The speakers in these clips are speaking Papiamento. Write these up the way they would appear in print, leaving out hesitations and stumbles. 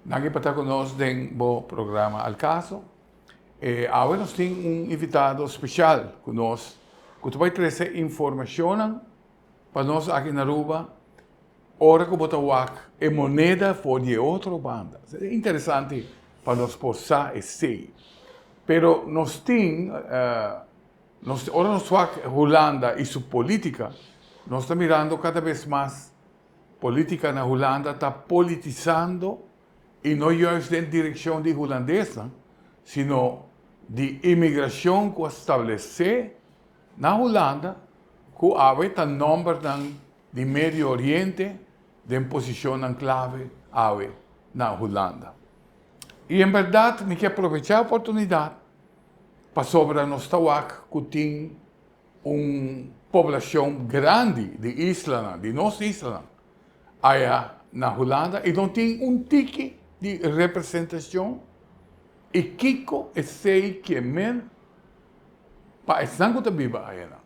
Danki pa ta ku nos den bo programa Al Caso. Awe nos tin un invitado speshal ku nos ku ta bai trese informashonnan pa nos aki na Aruba ora ku bo ta wak e moneda for di e otro banda. Ta interesante pa nos por sa esei. Pero nos tin, nos ora nos wak Hulanda i su politica, nos ta mirando kada bes mas Politica na Hulanda ta politisando y no juist den direccion di Hulandesnan, sino di inmigracion cu a stablece na Hulanda cu awe ta nombernan di Medio Oriente den posicionnan clave awe na Hulanda. Y en berdad mi ke aprovecha e oportunidad pasobra nos ta wak cu tin un poblashon grandi di islanan, di nos islanan, aya na Hulanda i no tin un tiki di representashon i kiko esei ke men pa esnan ku ta biba ayanan.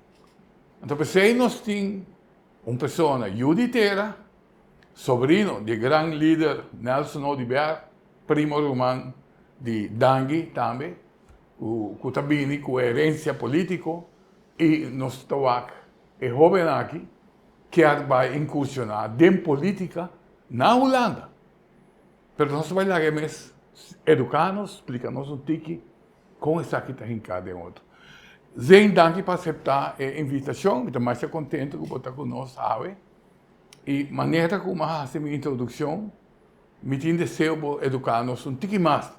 Anto p'esei nos tin un persona yu di tera, sobrino di e gran lider Nelson Oduber, primo ruman di Dangui tambe, ku ta bini ku herensia politiko i nos ta wak e hoben aki kier bai inkurshoná den politika na Hulanda. Pero nos ta bai laga e mes eduká nos, splika nos un tiki kon esaki ta hinká den otro. Zane, danki pa aseptá e invitashon. Mi ta masha kontentu ku bo ta ku nos awe. I manera ku mi a hasi mi introdukshon, mi tin deseo bo eduká nos un tiki mas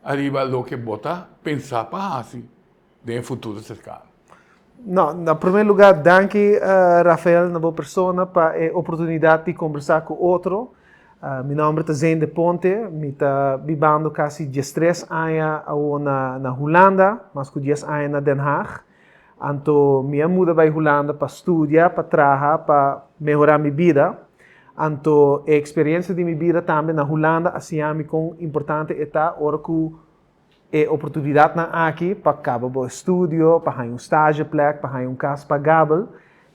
ariba loke bo ta pensa pa hasi den e futuro serkano? No, na promé lugá danki Rafael na bo persona pa e oportunidat di kombersá ku otro. Mi nòmber ta Zane de Ponte, mi ta bibando kasi diestres aña awor na na Hulanda, mas ku dies aña na Den Haag. Anto mi a muda bai Hulanda pa studia, pa traha, pa mehorá mi bida. Anto e eksperensia di mi bida tambe na Hulanda a siña mi kon importante e ta ora ku e oportunidatnan aki pa kaba bo estudio, pa haña un stageplek, pa haña un kas pagabel,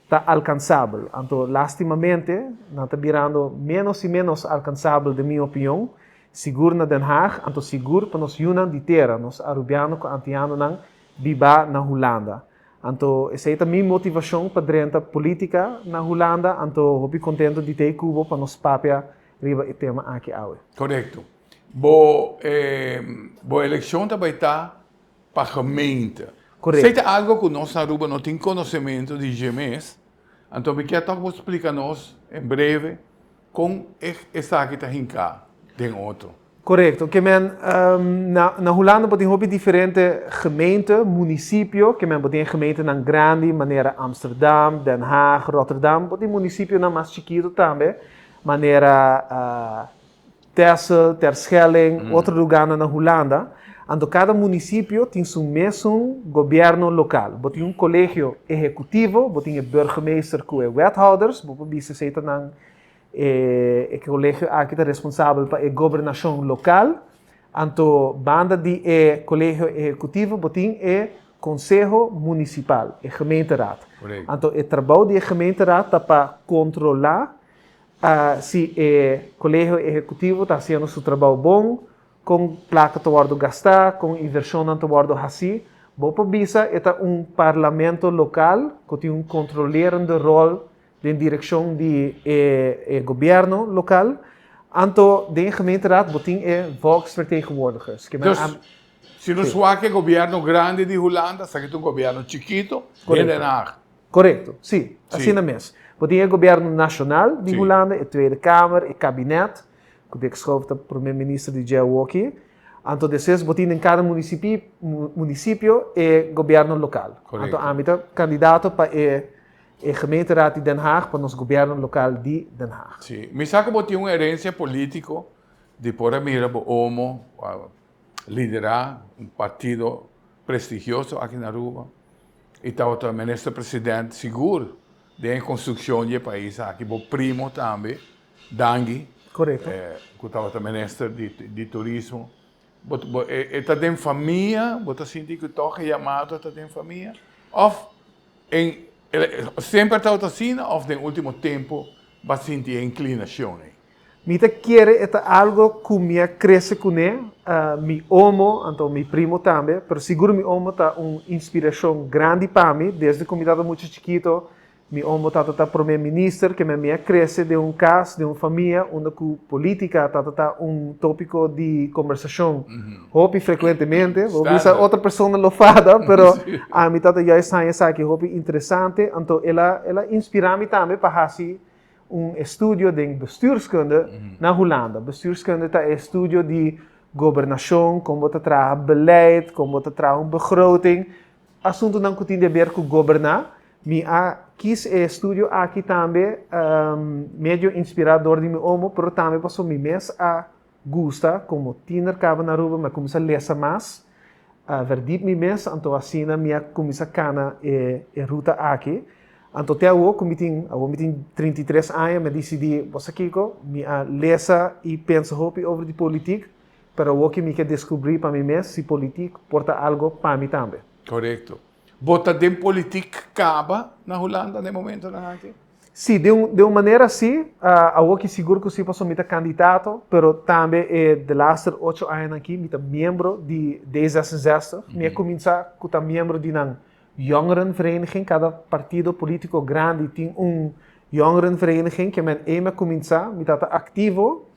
ta alkansabel. Anto lastimamente nan ta birando ménos i ménos alkansabel den mi opinion, sigur na Den Haag, anto sigur pa nos yunan di tera, nos Arubiano ku Antianonan biba na Hulanda. Anto esei ta mi motivashon pa drenta politica na Hulanda, anto hopi contento di tei cubo pa nos papia riba e tema aki awe. Correcto. Bo bo eleccion ta bay ta pa gemeente. Correcto. Esei ta algo cu nos na Aruba no tin conocemento di dje mes, anto mi kier tok bo splica nos en breve con esaki ta hinca den otro. Korekto. Ke men na na Hulanda bo tin hopi diferente gemeente, munisipio, ke men bo tin e gemeentenan grandi manera Amsterdam, Den Haag, Rotterdam, bo tin munisipionan mas chikito tambe manera Texel, Terschelling, otro lugánan na Hulanda. Anto kada munisipio tin su mesun gobièrnu lokal. Bo tin un kolegio ehekutivo, bo tin e burgemeester ku e wethouders, bo por bisa esei ta nan E kolegio aki ta responsabel pa e gobernashon lokal. Anto banda di e kolegio ehekutivo bo tin e konseho munisipal, e gemeenteraad. Anto e trabou di e gemeenteraad ta pa kontrolá si e kolegio ehekutivo ta hasiendo su trabou bon, kon plaka ta wòrdu gastá, kon invershonnan ta wòrdu hasí. Bo por bisa e ta un parlamento lokal ku tin un kontrolerende ròl den direkshon di e gobièrnu lokal, anto den e gemeenteraad bo tin e volksvertegenwoordigers. Dus, si nos wak e gobièrnu grandi di Hulanda, esaki ta un gobièrnu chikito den Den Haag. Korekto, si, asina mes. Bo tin e gobièrnu nashonal di Hulanda, e Tweede Kamer, e kabinet, ku Dick Schoof ta prome minister di dje awoki. Anto despues bo tin den kada munisipio e gobièrnu lokal. Anto ami ta kandidato pa e E gemeenteraad di Den Haag pa nos gobierno local di Den Haag. Sí, mi sa ku bo tin un herencia politico di por a mira bo omo lidera un partido prestigioso aki na Aruba y tabata minister president sigur den e construccion di e pais aki, bo primo tambe Dangui cu tabata minister di turismo. Bo e ta den famia? Bo ta sinti cu toch e yamado ta den famia? Of En semper tabata asina of den ultimo tempo bo a sinti e inclinacion ei? Mi ta kere e ta algo ku mi a krese kuné, mi omo, anto mi primo tambe, pero sigur mi omo ta un inspirashon grandi pa mi, desde ku mi tabata mucha chikito, mi omo tabata ta prome minister, ke mi a krese den un kas, den un famia unda ku politika tabata ta un topiko di kombersashon hopi frekuentemente. Bo bisa otro persona lo fada, pero ami tabata juist haña esaki hopi interesante, anto el a el a inspirá mi tambe pa hasi un estudio den bestuurskunde na Hulanda. Bestuurskunde ta e estudio di gobernashon, kon bo ta traha beleid, kon bo ta traha un begroting, asuntunan ku tin di aber ku goberná. Mi a kis e estudio aki tambe medio inspirá dor di mi omo, pero tambe pasobra mi mes a gusta komo tiener kaba na Aruba, mi a kuminsá lesa mas, a verdiep mi mes, anto asina mi a kuminsá kana e ruta aki. Anto te awor ku mi tin, awor mi tin 33 aña, mi a disidí, bo sa kiko, mi a lesa i pensa hopi over di politik, pero awor ki mi ke deskubrí pa mi mes si politik por ta algo pa mi tambe. Korekto. Bo ta den politik kaba na Hulanda na e momentonan aki? Sí, den un, den un manera sí. Awor ki sigur ku sí pasobra mi ta kandidato, pero tambe e de laster ocho añanan aki mi ta miembro di D66. Mi a kuminsá ku ta miembro di nan jongerenvereniging. Kada partido polítiko grandi tin un jongerenvereniging, ke men ei mi a kuminsá, mi tabata aktivo.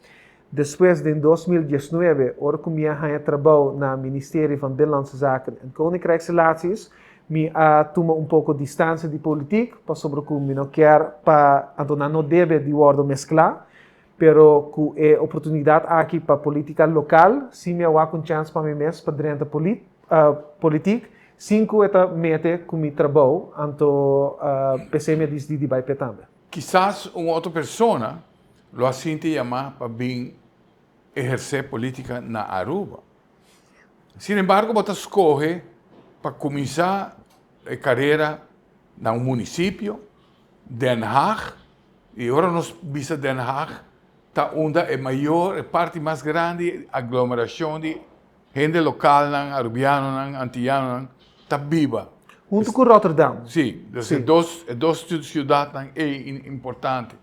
Despues den 2019, ora ku mi a haña trabou na Ministerie van Binnenlandse Zaken en Koninkrijksrelaties, mi a tuma un poko distansia di politik, pasobra ku mi no kier pa, anto nan no debe di wòrdu mesklá, pero ku e oportunidat aki pa politika lokal, si mi a wak un chèns pa mi mes pa drenta polit, politik, sin ku e ta mete ku mi trabou, anto p'esei mi a disidí di bai p'e tambe. Kisas un otro persona lo a sinti yamá pa bin ehersé polítika na Aruba. Sin embargo bo ta skohe pa kuminsá e karera na un munisipio, Den Haag, i ora nos bisa Den Haag ta unda e mayor, e parti mas grandi aglomerashon di hende lokalnan, arubianonan, antiyanonan ta biba. Huntu ku Rotterdam. Sí, dus e dos, e dos siudatnan ei importante.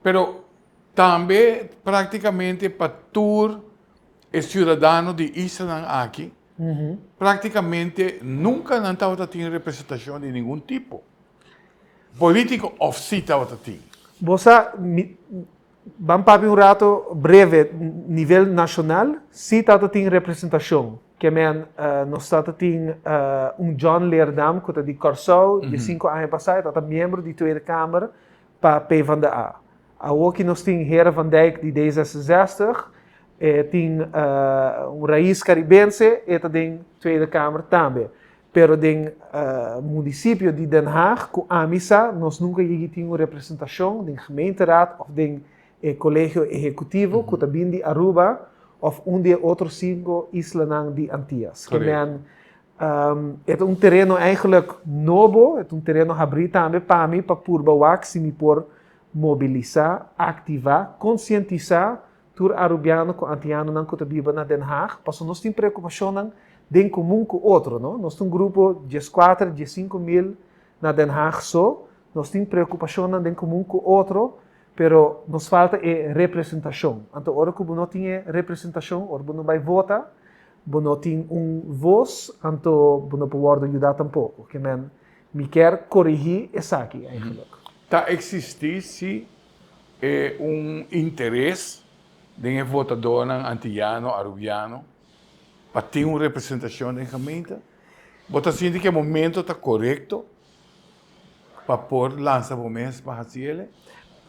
Pero tambe práktikamente pa tur e siudadano di islanan aki, práktikamente nunka nan tabata tin representashon di ningun tipo, polítiko òf si tabata tin. Bo sa, mi, ban papia un rato breve, nivel nashonal si tabata tin representashon. Ke men, nos tabata tin un John Leerdam ku ta di Kòrsou, di sinku aña pasá e tabata miembro di Tweede Kamer pa PvdA. Awor ki nos tin Hera van Dijk di D66, e tin un rais karibense, e ta den Tweede Kamer tambe. Pero den munisipio di Den Haag, ku ami sa, nos nunka yegi tin un representashon den gemeenteraad òf den e kolegio ehekutivo ku ta bin di Aruba òf un di e otro sinku islanan di Antias. Ke men E ta un tereno eigenlijk nobo, e ta un tereno habrí tambe pa mi pa purba wak si mi por mobilisá, aktivá, konsientisá tur Arubiano ku Antianonan ku ta biba na Den Haag, pasobra nos tin preokupashonnan den komun ku otro, no? Nos ta un grupo dieskuater, diesinku mil na Den Haag so, nos tin preokupashonnan den komun ku otro, pero nos falta e representashon. Anto ora ku bo no tin e representashon, ora bo no bai vota, Bo no tin un voz, anto bo no por wordo yuda tampoco. Ke men, mi kier corigi esaki eigenlijk. Ta existi si e un interes den e votadornan Antiyano, Arubiano pa tin un representacion den gemeente? Bo ta sinti cu e momento ta corecto pa por lansa bo mes pa haci ele?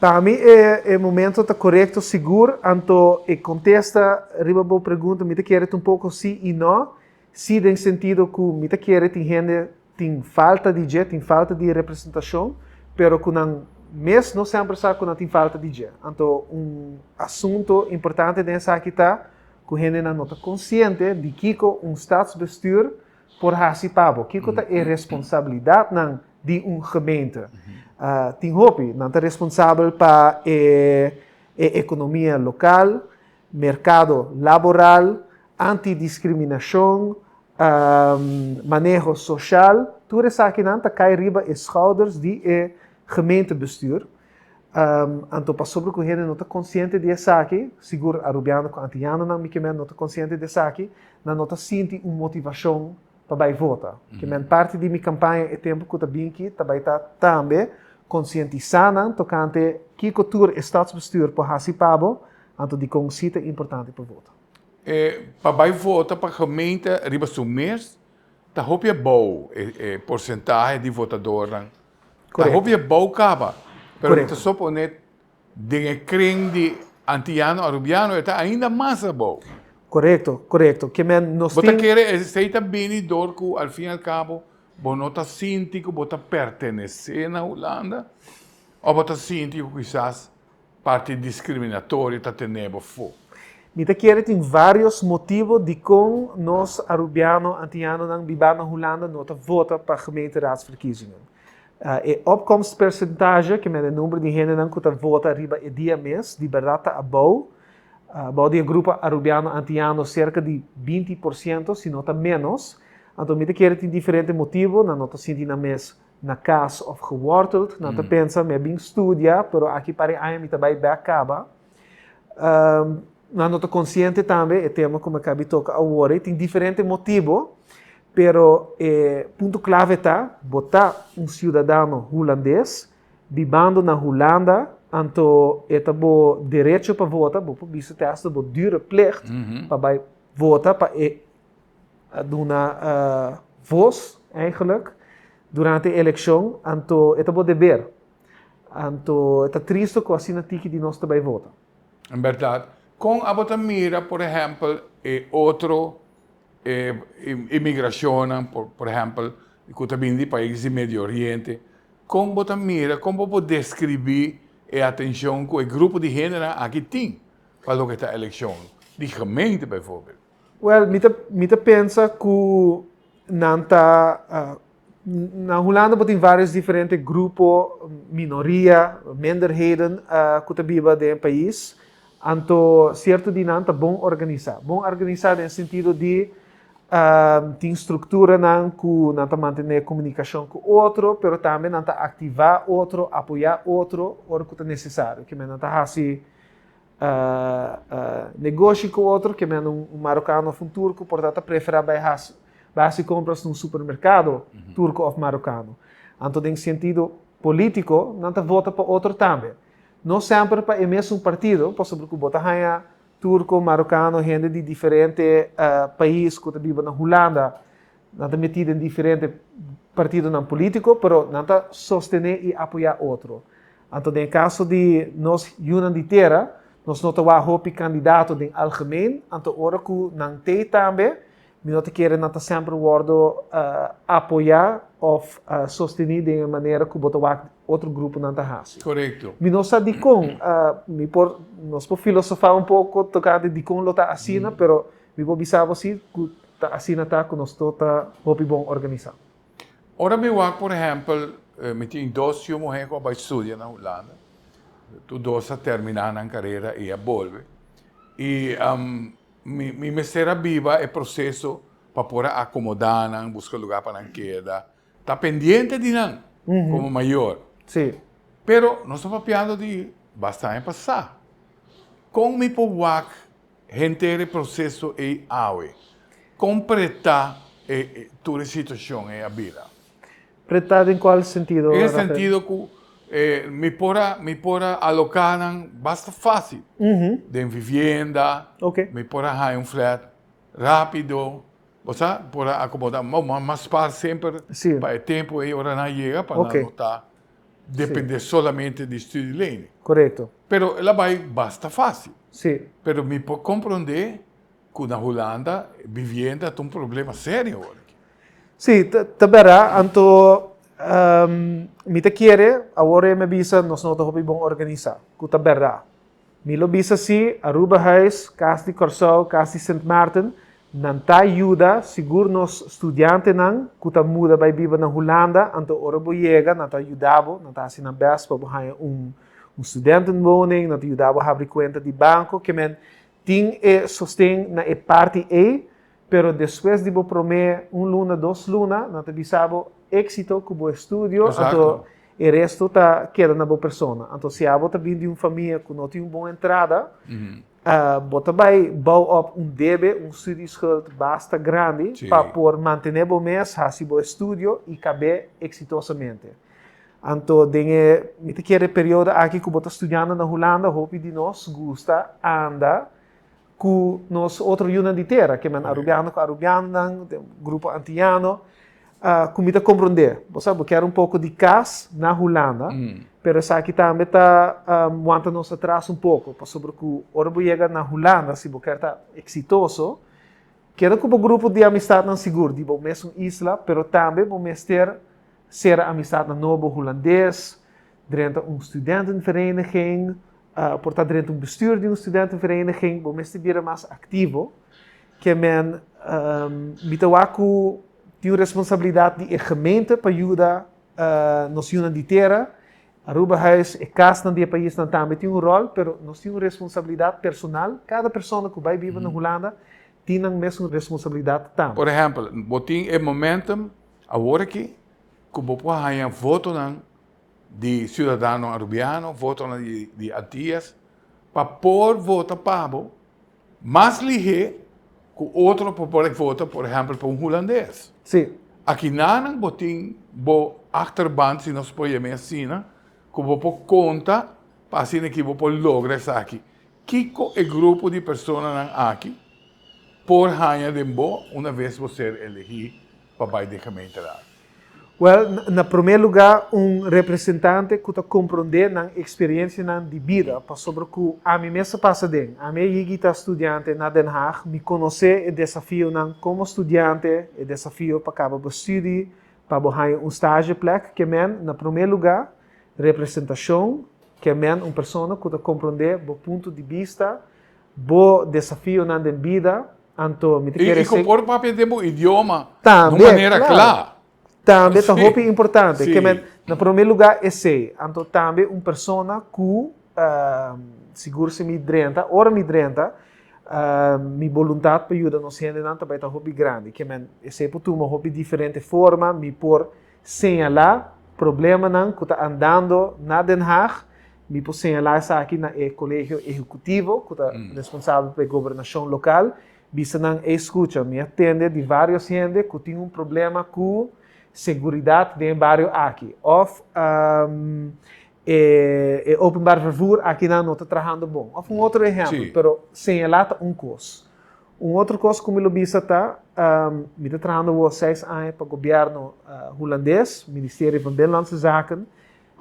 Pa mi e e momento ta korekto sigur, anto e kontesta riba bo pregunta mi ta kere ta un poko si i no. Si den sentido ku mi ta kere tin hende tin falta di dje, tin falta di representashon, pero ku nan mes no semper sa ku nan tin falta di dje. Anto un asunto importante den esaki ta ku hendenan no ta konsiente di kiko un stadsbestuur por hasi pa bo? Kiko ta e responsabilidatnan di un gemeente? Tin hopi. Nan ta responsabel pa e ekonomia lokal, merkado laboral, antidiskriminashon, maneho soshal. Tur esakinan ta kai riba e schouders di e gemeentebestuur. Anto pasobra ku hende no ta konsiente di esaki, sigur Arubiano ku Antianonan mi ke men no ta konsiente di esaki, nan no ta sinti un motivashon pa bai vota. Ke men parti di mi kampaña e tempu ku ta binki ta bai ta tambe konsientisá nan tokante kiko tur e stadsbestuur por hasi pa bo, anto dikon si ta importante pa vota. E pa bai vota pa gemeente riba su mes ta hopi abou e porsentahe di votadornan. Ta hopi abou kaba, pero mi ta sopone den e kring di Antiano Arubiano e ta ainda mas abou. Korekto, korekto. Ke men nos tin. Bo ta kere esei ta bini dor ku al fin al kabo bo no ta sinti ku bo ta pertenesé na Hulanda òf bo ta sinti ku kisas parti diskriminatorio ta tene bo fo? Mi ta kere tin vários motibo dikon nos Arubiano Antianonan bibá na Hulanda no ta vota pa gemeenteraadsverkiezingen. E opkomstpercentage, ke men e number di hendenan ku ta vota riba e dia mes, di bèrdat ta abou. Bou di e grupo Arubiano Antiano serka di 20%, si no ta ménos. Anto mi ta kere tin diferente motibo, nan no ta sinti nan mes na kas òf geworteld, nan ta pensa mi a bin studia, pero aki par e aña mi ta bai bèk kaba. Nan no ta konsiente tambe e tema ku mi a kabi toka awor ei. Tin diferente motibu, pero e punto klave ta, bo ta un siudadano hulandes, bibando na Hulanda, anto e ta bo derecho pa vota, bo por bisa te hasta bo dure plicht pa bai vota pa e duna vos eigenlijk durante e elekshon, anto e ta bo deber. Anto e ta tristo ku asina tiki di nos ta bai vota. En bèrdat. Kon abo ta mira, por ehèmpel, e otro imigrashonnan, por ehèmpel, ku ta bini di pais di Medio Oriente? Kon bo ta mira, kon bo por deskribí e atenshon ku e grupo di hendenan aki tin pa loke ta elekshon di gemeente, bijvoorbeeld? Wèl, mi ta mi ta pensa ku nan ta Na Hulanda bo tin varios diferente grupo, minoria, minderheden ku ta biba den e pais. Anto sierto di nan ta bon organisá. Bon organisá den sentido di tin strukturanan ku nan ta mantené komunikashon ku otro, pero tambe nan ta aktivá otro, apoyá otro ora ku ta nesesario. Kimen nan ta hasi negoshi ku otro, ke men un marokano òf un turko por ta ta preferá bai hasi bai hasi kompras na un supermerkado turko òf marokano. Anto den sentido polítiko nan ta vota pa otro tambe. No semper pa e mesun partido, pasobra ku bo ta haña turko, marokano, hende di diferente pais ku ta biba na Hulanda, nan ta metí den diferente partidonan polítiko, pero nan ta sostené i apoyá otro. Anto den e kaso di nos yunan di tera, nos no ta wak hopi kandidato den algemeen, anto ora ku nan t'ei tambe, mi no ta kere nan ta semper wòrdu apoyá òf sostení den e manera ku bo ta wak otro gruponan ta hasi. Korekto. Mi no sa dikon, mi por, nos por filosofá un poko tokante dikon lo ta asina, pero mi por bisa bo si ku ta asina ta ku nos no ta hopi bon organisá. Ora mi wak por ehempel, mi tin dos yu muhé ku a bai studia na Hulanda. Tur dos a terminá nan karera i a bolbe. I mi mi mester a biba e proseso pa por a akomodá nan, buska lugá pa nan keda, ta pendiente di nan komo mayor. Sí. Pero nos ta papiando di basta aña pasá. Kon mi por wak Henter e proseso ei awe. Kon pretá e tur e situashon ei a bira? Pretá den kual sentido, Den e sentido ku mi por a mi por a aloká nan basta fásil. Den vivienda, mi por a haña un flat rápido, bo sa, por a akomodá mas par semper pa e tempu ei ora nan yega pa nan no ta depende solamente di studielening. Korekto. Pero el a bai basta fácil. Sí. Pero mi por comprende cu na Hulanda vivienda ta un problema serio awor aki. Sí, ta berdad. Anto mi ta kere, awor e mi a bisa nos no ta hopi bon organisa, cu ta berdad. Mi lo bisa si, Arubahuis, Cas di Kòrsou, Cas di Sint Maarten, nan ta yuda sigur nos studiantenan ku ta muda bai biba na Hulanda, anto ora bo yega nan ta yuda bo, nan ta hasi nan bèst pa bo haña un un studentenwoning, nan ta yuda bo habri kuenta di banko, ke men tin e sosten na e parti ei, pero despues di bo promé un luna, dos luna, nan ta bisa bo éksito ku bo estudio, anto. E resto ta keda na bo persona. Anto si abo ta bin di un famia ku no tin un bon entrada, bo ta bai bou op un debe, un studieschuld basta grandi pa por mantené bo mes, hasi bo estudio i kab'é eksitosamente. Anto den e, mi ta kere periodo aki ku bo ta studiando na Hulanda, hopi di nos gusta anda ku nos otro yunan di tera, ke men Arubiano ku Arubianonan, den grupo Antiano, ku mi ta komprondé. Bo sa, bo kier un poko di kas na Hulanda, pero esaki tambe ta wanta nos atras un poko, pasobra ku ora bo yega na Hulanda, si bo kier ta eksitoso, keda ku bo grupo di amistatnan sigur di bo mesun isla, pero tambe bo mester sera amistatnan nobo hulandes, drenta un studentenvereniging, por ta drenta un bestuur di un studentenvereniging, bo mester bira mas aktivo. Ke men mi ta wak ku tin un responsabilidat di e gemeente pa yuda nos yunan di tera. Arubahuis, e kasnan di e paisnan tambe tin un ròl, pero nos tin un responsabilidat personal. Kada persona ku bai biba na Hulanda tin nan mesun responsabilidat tambe. Por ehèmpel, bo tin e momentum awor aki ku bo por haña votonan di siudadano arubiano, votonan di Antias, pa por vota pa bo mas lihé ku otro por por vota, por ehèmpel, pa un hulandes. Sí. Akinanan bo tin bo achterban, si nos por yam'é asina, ku bo por konta pa asina ki bo por logra esaki. Kiko e grupo di personanan aki por haña den bo una ves bo ser elegí pa bai den gemeenteraad? Wèl, na promé lugá un representante ku ta komprondé nan eksperensianan di bida, pasobra ku ami mes a pasa den. Ami a yigi ta studiante na Den Haag, mi konosé e desafionan komo studiante, e desafio pa kaba bo studi, pa bo haña un stageplek, ke men, na promé lugá, representashon, ke men un persona ku ta komprondé bo punto di bista, bo desafionan den bida, anto mi ta kere I ku por papia den bo idioma na un manera kla. Tambe ta hopi importante. Ke men, na promé lugá esei. Anto tambe un persona ku sigur si mi drenta, ora mi drenta, mi boluntat pa yuda nos hendenan ta bai ta hopi grandi. Ke men, esei por tuma hopi diferente forma, mi por señalá problemanan ku ta andando na Den Haag, mi por señalá esaki na e Kolegio Ehekutivo ku ta responsabel pa e gobernashon lokal, bisa nan, Ey skucha, mi a tende di vários hende ku tin un problema ku seguridat den e bario aki òf e openbaar vervoer akinan no ta trahando bon òf un otro ehèmpel, pero señalá ta un kos. Un otro kos ku mi lo bisa ta, mi ta trahando awor seis aña pa gobièrnu hulandes, Ministerio van Binnenlandse Zaken,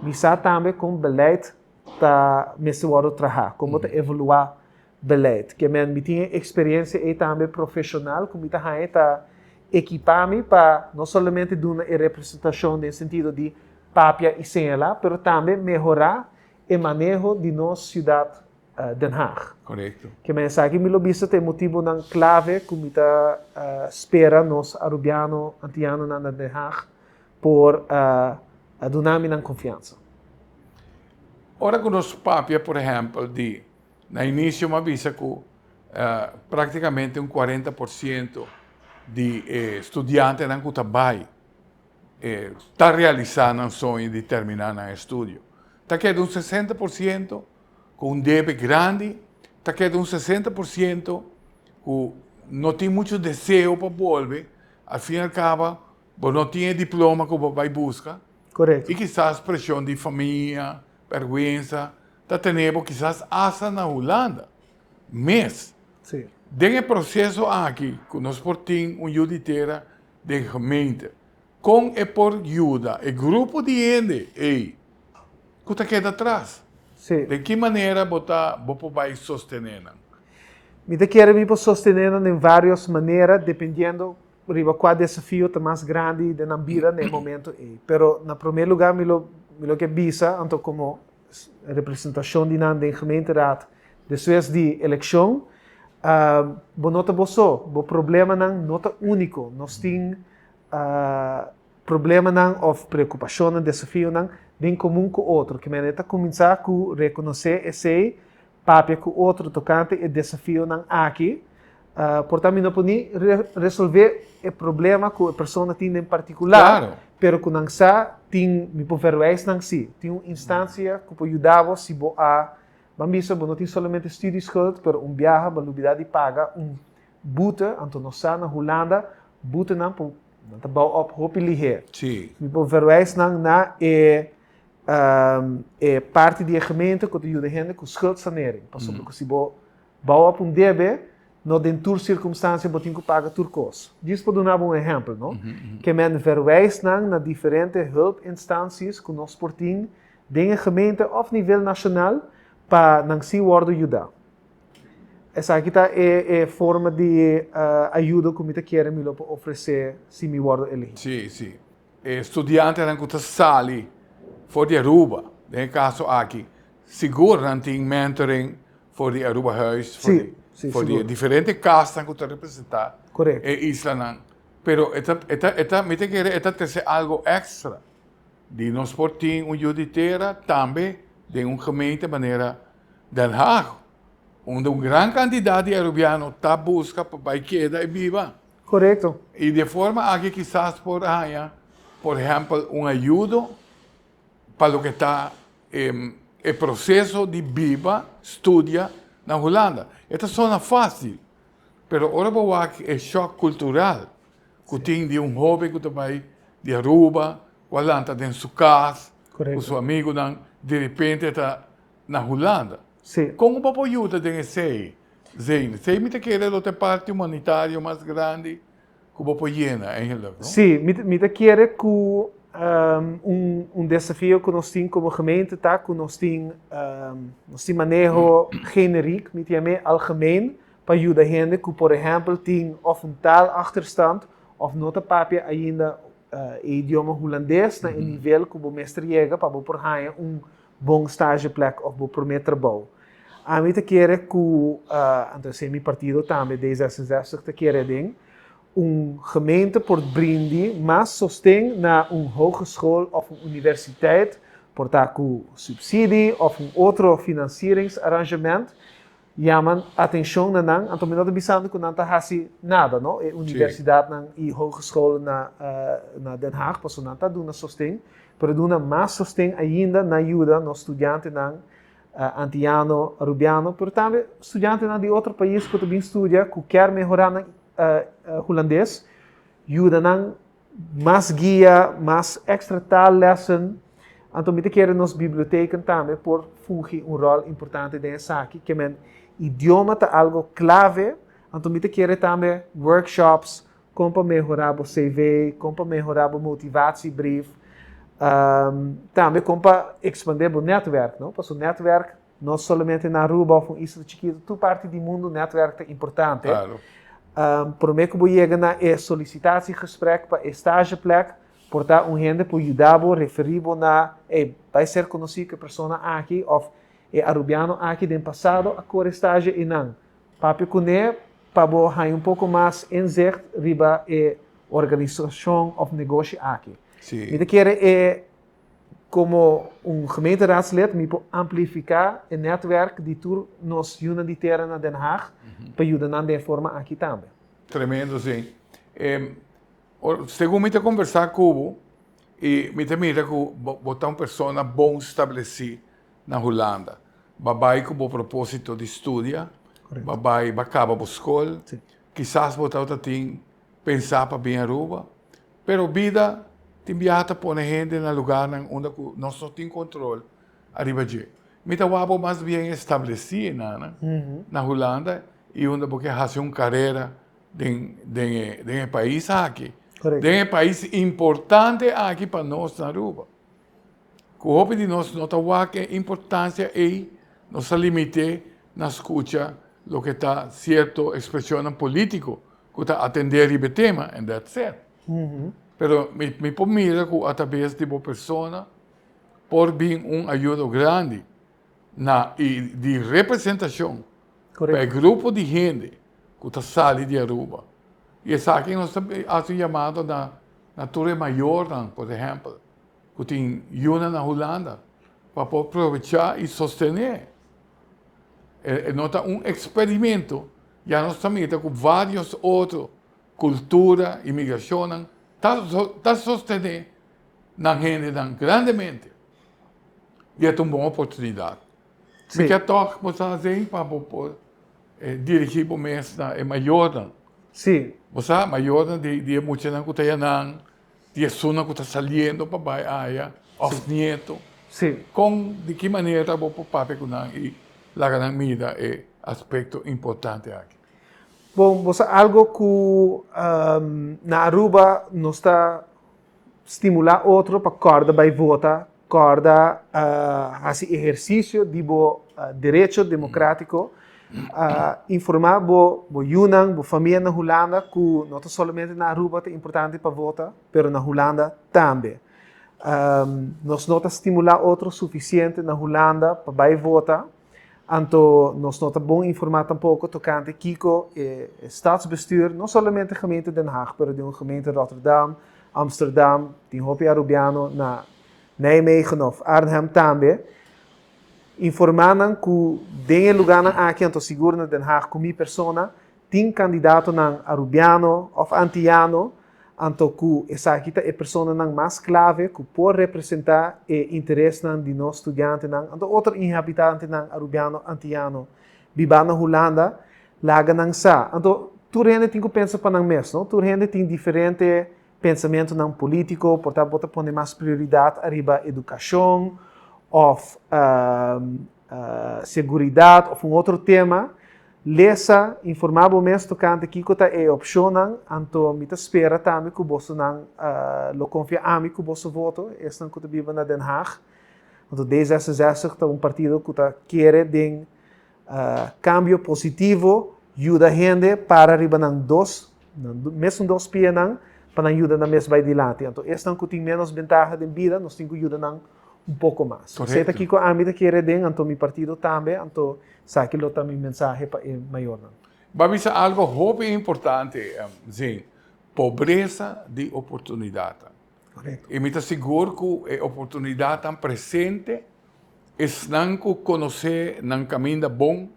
mi sa tambe kon beleid ta mester wòrdu trahá, kon bo ta evaluá beleid. Ke men mi tin e eksperensia ei tambe profeshonal ku mi ta haña ta ekipá mi pa no solamente duna e representashon den sentido di papia i señalá, pero tambe mehorá e maneho di nos siudat Den Haag. Korekto. Ke men esaki mi lo bisa ta e motibunan klave ku mi ta spera nos Arubiano, Antianonan na Den Haag por a duna mi nan konfiansa. Ora ku nos papia por ehèmpel di, na inisio mi a bisa ku praktikamente un 40% di e studiantenan ku ta bai ta realisá nan soño di terminá nan estudio. Ta keda un 60% ku un debe grandi, ta keda un 60% ku no tin muchu deseo pa bolbe, al fin al kaba bo no tin e diploma ku bo bai buska. Korekto. I kisas preshon di famia, bèrgwensa, ta tene bo kisas asta na Hulanda mes. Sí. Den e proseso aki ku nos por tin un yu di tera den gemeente, Kon e por yuda e grupo di hende ei ku ta keda atras? Sí. Den ki manera bo ta bo por bai sostené nan? Mi ta kere mi por sostené nan den vários manera, dependiendo riba kua desafio ta mas grandi den nan bida na e momento ei. Pero na promé lugá mi lo mi lo ke bisa, anto komo representashon di nan den gemeenteraad despues di elekshon, bo no ta bo so, bo problemanan no ta úniko. Nos tin problemanan òf preokupashonnan, desafionan den komun ku otro. Ke manera ta kuminsá ku rekonosé esei, papia ku otro tokante e desafionan aki. Por ta mi no por ni resolvé e problema ku e persona tin den partikular, Claro. Pero ku nan sa tin, mi por verwijs nan si, tin un instansia ku por yuda bo si bo a, ban bisa bo no tin solamente studieschuld, pero un biaha bo a lubida di paga un boete, anto nos sa na Hulanda boetenan por, nan ta bou op hopi lihé. Mi por verwijs nan na e e parti di e gemeente ku ta yuda hende ku schuldsanering, pasobra ku si bo Bou op un debe, no den tur sirkumstansia bo tin ku paga tur kos. Djis por duna bo un ehèmpel, no? Ke men verwijs nan na diferente hulpinstanties ku nos por tin den e gemeente òf nivel nashonal pa nan si wòrdu yudá. Esaki ta e e forma di ayudo ku mi ta kere mi lo por ofresé si mi wòrdu eligí. Sí, sí. E studiantenan ku ta sali for di Aruba, den e kaso aki, sigur nan tin mentoring for di Arubahuis, for di, for di diferente kasnan ku ta representá e islanan. Pero e ta, e ta, e ta, mi ta kere e ta trese algo èkstra di nos por tin un yu di tera tambe den un gemeente manera Den Haag, unda un gran kantidat di arubiano ta buska pa bai keda i biba. Korekto. I di e forma aki kisas por haña, por ehèmpel, un ayudo pa loke ta e proseso di biba, studia na Hulanda. E ta sona fásil, pero ora bo wak e shòk kultural ku tin di un hóben ku ta bai di Aruba, ku a lanta den su kas, ku su amigunan, direpente ta na Hulanda. Kon bo por yuda den esei, Zane? Esei mi ta kere lo ta e parti humanitario mas grandi ku bo por yena eigenlijk, no? Sí, mi ta kere ku un desafio ku nos tin komo gemeente ta ku nos tin nos tin maneho generiek, mi ta yam'é algemeen, pa yuda hende ku por ehèmpel tin òf un taalachterstand òf no ta papia ainda e idioma hulandes na e nivel ku bo mester yega pa bo por haña un bon stageplek òf bo promé trabou. Ami ta kere ku, anto esei mi partido tambe, D66, ta kere aden, un gemeente por brindi mas sosten na un hogeschool òf un universiteit, por ta ku supsidi òf un otro financieringsarrangement, yama atenshon na nan. Anto mi no ta bisando ku nan ta hasi nada, no, e universidatnan i hogescholen na na Den Haag, pasobra nan ta duna sosten, pero duna mas sosten ainda na yuda nos studiantenan Antiano, Arubiano, pero tambe studiantenan di otro pais ku ta bin studia ku kier mehorá nan hulandes, yuda nan mas guia, mas extra taallessen. Anto mi ta kere nos biblioteken tambe por fungi un ròl importante den esaki, ke men idioma ta algo klave, anto mi ta kere tambe workshops kon pa mehorá bo CV, kon pa mehorá bo motivatiebrief, tambe kon pa ekspandé bo nètwèrk, no? Pasobra nètwèrk no solamente na Aruba òf un isla chikitu, tur parti di mundu nètwèrk ta importante. Promé ku bo yega na e solicitatiegesprek pa e stageplek, por ta un hende por yuda bo, referí bo na, ey, bai ser konosí ku e persona aki òf e arubiano aki den pasado a kore stage einan. Papia kuné pa bo haña un poko mas inzicht riba e organisashon òf negoshi aki. Mi ta kere e komo un gemeenteraadslid mi por amplifiká e nètwèrk di tur nos yunan di tera na Den Haag pa yuda nan den e forma aki tambe. Tremendo si. Segun mi ta kombersá ku bo i mi ta mira ku bo ta un persona bon stablesí na Hulanda. Bo a bai ku bo propósito di studia, bo a bai, bo a kaba bo skol, kisas bo tabata tin pensá pa bin Aruba, pero bida tin biaha ta pone hende na lugarnan unda ku nos no tin kontrol ariba dje. Mi ta wak bo mas bien establesí einan na Hulanda i unda bo ke hasi un karera den den e den e pais aki, den e pais importante aki pa nos na Aruba. Ku hopi di nos no ta wak e importansia ei, nos ta limit'é na skucha loke ta sierto ekspreshonnan polítiko ku ta atendé riba e tema and that's it. Pero mi mi por mira ku atrabes di bo persona por bin un ayudo grandi na i di representashon pa e grupo di hende ku ta sali di Aruba. I esaki nos ta hasi un yamado na na tur e mayornan, por ehèmpel, ku tin yunan na Hulanda pa por probechá i sostené. E no ta un eksperimento, ya nos ta mira ku vários otro kultura i migrashonnan ta ta sostené. Nan hendenan grandemente i e ta un bon oportunidat. Mi ke tòg bo sa hazi pa bo por dirigí bo mes na e mayornan. Bo sa, mayornan di e muchanan ku ta yanan, di esunnan ku ta saliendo pa bai aya òf nieto. Kon, di ki manera bo por papia ku nan i laga nan mira e aspekto importante aki? Bon, bo sa algo ku na Aruba nos ta stimulá otro pa kòrda bai vota, kòrda hasi ehersisio di bo derecho demokratiko, informá bo bo yunan, bo famia na Hulanda ku no ta solamente na Aruba ta importante pa vota, pero na Hulanda tambe. Nos no ta stimulá otro sufisiente na Hulanda pa bai vota. Anto nos no ta bon informá tampoko tokante kiko e stadsbestuur, no solamente gemeente Den Haag, pero den un gemeente Rotterdam, Amsterdam, tin hopi Arubiano na Nijmegen of Arnhem tambe. Informá nan ku den e lugánan aki, anto sigur na Den Haag ku mi persona, Tin kandidatonan Arubiano òf Antiyano anto ku esaki ta e personanan mas klave ku por representá e interesnan di nos studiantenan anto otro inhabitantenan Arubiano Antiyano bibá na Hulanda, laga nan sa. Anto tur hende tin ku pensa pa nan mes, no? Tur hende tin diferente pensamentunan polítiko, por ta bo ta pone mas prioridat ariba edukashon òf seguridat òf un otro tema. Lesa, informá bo mes tokante kiko ta e opshonnan, anto mi ta spera tambe ku bosonan lo konfia ami ku boso voto, esnan ku ta biba na Den Haag. Anto D66 ta un partido ku ta kere den kambio positivo, yuda hende para riba nan dos, nan mesun dos pianan, pa nan yuda nan mes bai dilanti. Anto esnan ku tin ménos bentaha den bida, nos tin ku yuda nan un poko mas. Esei ta kiko ami ta kere den, anto mi partido tambe, anto Esaki lo ta mi mensahe pa e mayornan. Bo a bisa algo hopi importante, Zane, pobresa di oportunidatnan. Korekto. I mi ta sigur ku e oportunidatnan presente, esnan ku konosé nan kaminda bon,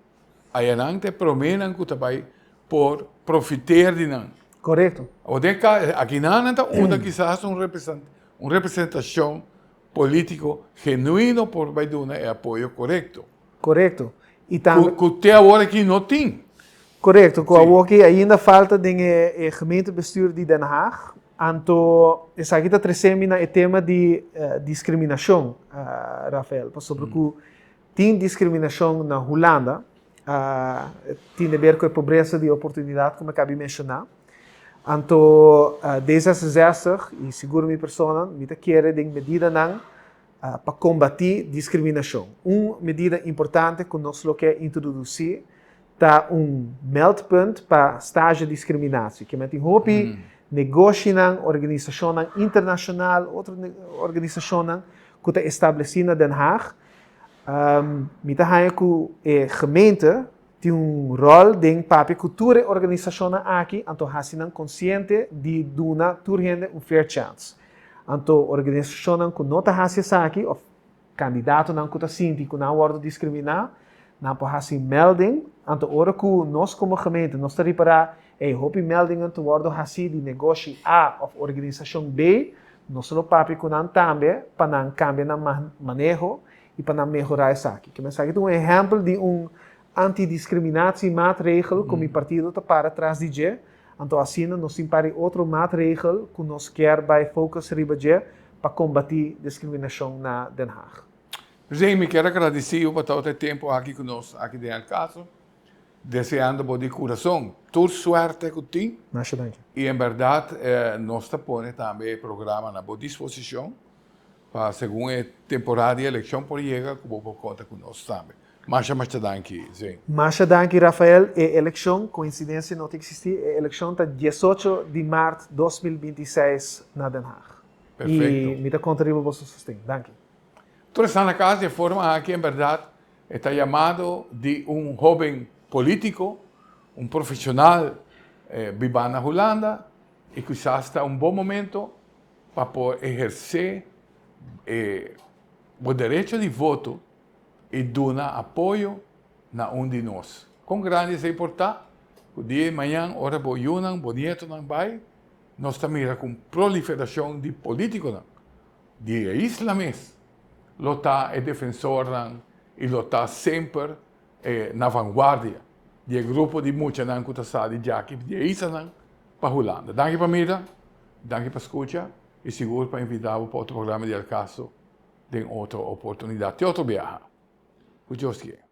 ayanan ta e proménan ku ta bai por profiteer di nan. Korekto. Awor den ka, akinan nan ta unda kisas un un representashon polítiko genuino por bai duna e apoyo korekto. Korekto. I tambe. Ku te awor aki no tin. Korekto, ku awor aki ainda falta den e gemeentebestuur di Den Haag. Anto esaki ta trese mi na e tema di diskriminashon, Rafael, pasobra ku tin diskriminashon na Hulanda, tin de ber ku e pobresa di oportunidat ku mi a kabi menshoná. Anto D66 i sigur mi persona, mi ta kere den medidanan pa kombatí diskriminashon. Un medida importante ku nos lo ke introdusí ta un meldpunt pa stage diskriminatie. Ke men tin hopi negoshinan, organisashonnan internashonal, otro organisashonnan ku ta establesí na Den Haag. Mi ta haña ku e gemeente tin un ròl den papia ku tur e organisashonnan aki, anto hasi nan konsiente di duna tur hende un fair chance. Anto organisashonnan ku no ta hasi esaki òf kandidatonan ku ta sinti ku nan a wòrdu diskriminá, nan por hasi melding. Anto ora ku nos komo gemeente nos ta ripará, ey, hopi meldingnan ta wòrdu hasí di negoshi A òf organisashon B, nos lo papia ku nan tambe pa nan kambia nan maneho i pa nan mehorá esaki. Ke esaki ta un ehèmpel di un antidiskriminatiemaatregel ku mi partido ta para tras di dje. Anto asina nos tin par di otro maatregel ku nos kier bai focus riba dje pa kombatí diskriminashon na Den Haag. Presidente, mi kier a gradisí bo pa tabata e tempu aki ku nos aki den El Caso, deseando bo di kurason tur suerte ku tin. Masha danki. I en bèrdat nos ta pone tambe e programa na bo disposishon pa segun e temporada di elekshon por yega ku bo por konta ku nos tambe. Masha masha danki Zane. Masha danki Rafael, e elekshon, koinsidensia no ta eksistí, e elekshon ta diesocho di mart 2026 na Den Haag. Perfecto. I mi ta konta riba boso sosten. Danki. Tur esnan na kas di e forma aki en bèrdat e ta yamado di un hóben polítiko, un profeshonal bibá na Hulanda i kisas ta un bon momento pa por ehersé e bo derecho di voto i duna apoyo na un di nos. Kon grandi esei por ta? Ku dia i mañan ora bo yunan, bo nietonan bai, nos ta mira ku un proliferashon di polítikonan. Di e isla mes lo ta e defensornan y lo ta semper na vanguardia di e grupo di muchanan cu ta sa di djaki di e islanan pa Hulanda. Danki pa mira, danki pa scucha y sigur pa invita bo pa otro programa di Al Caso den otro oportunidad. Te otro biaha. Cu Dios kier.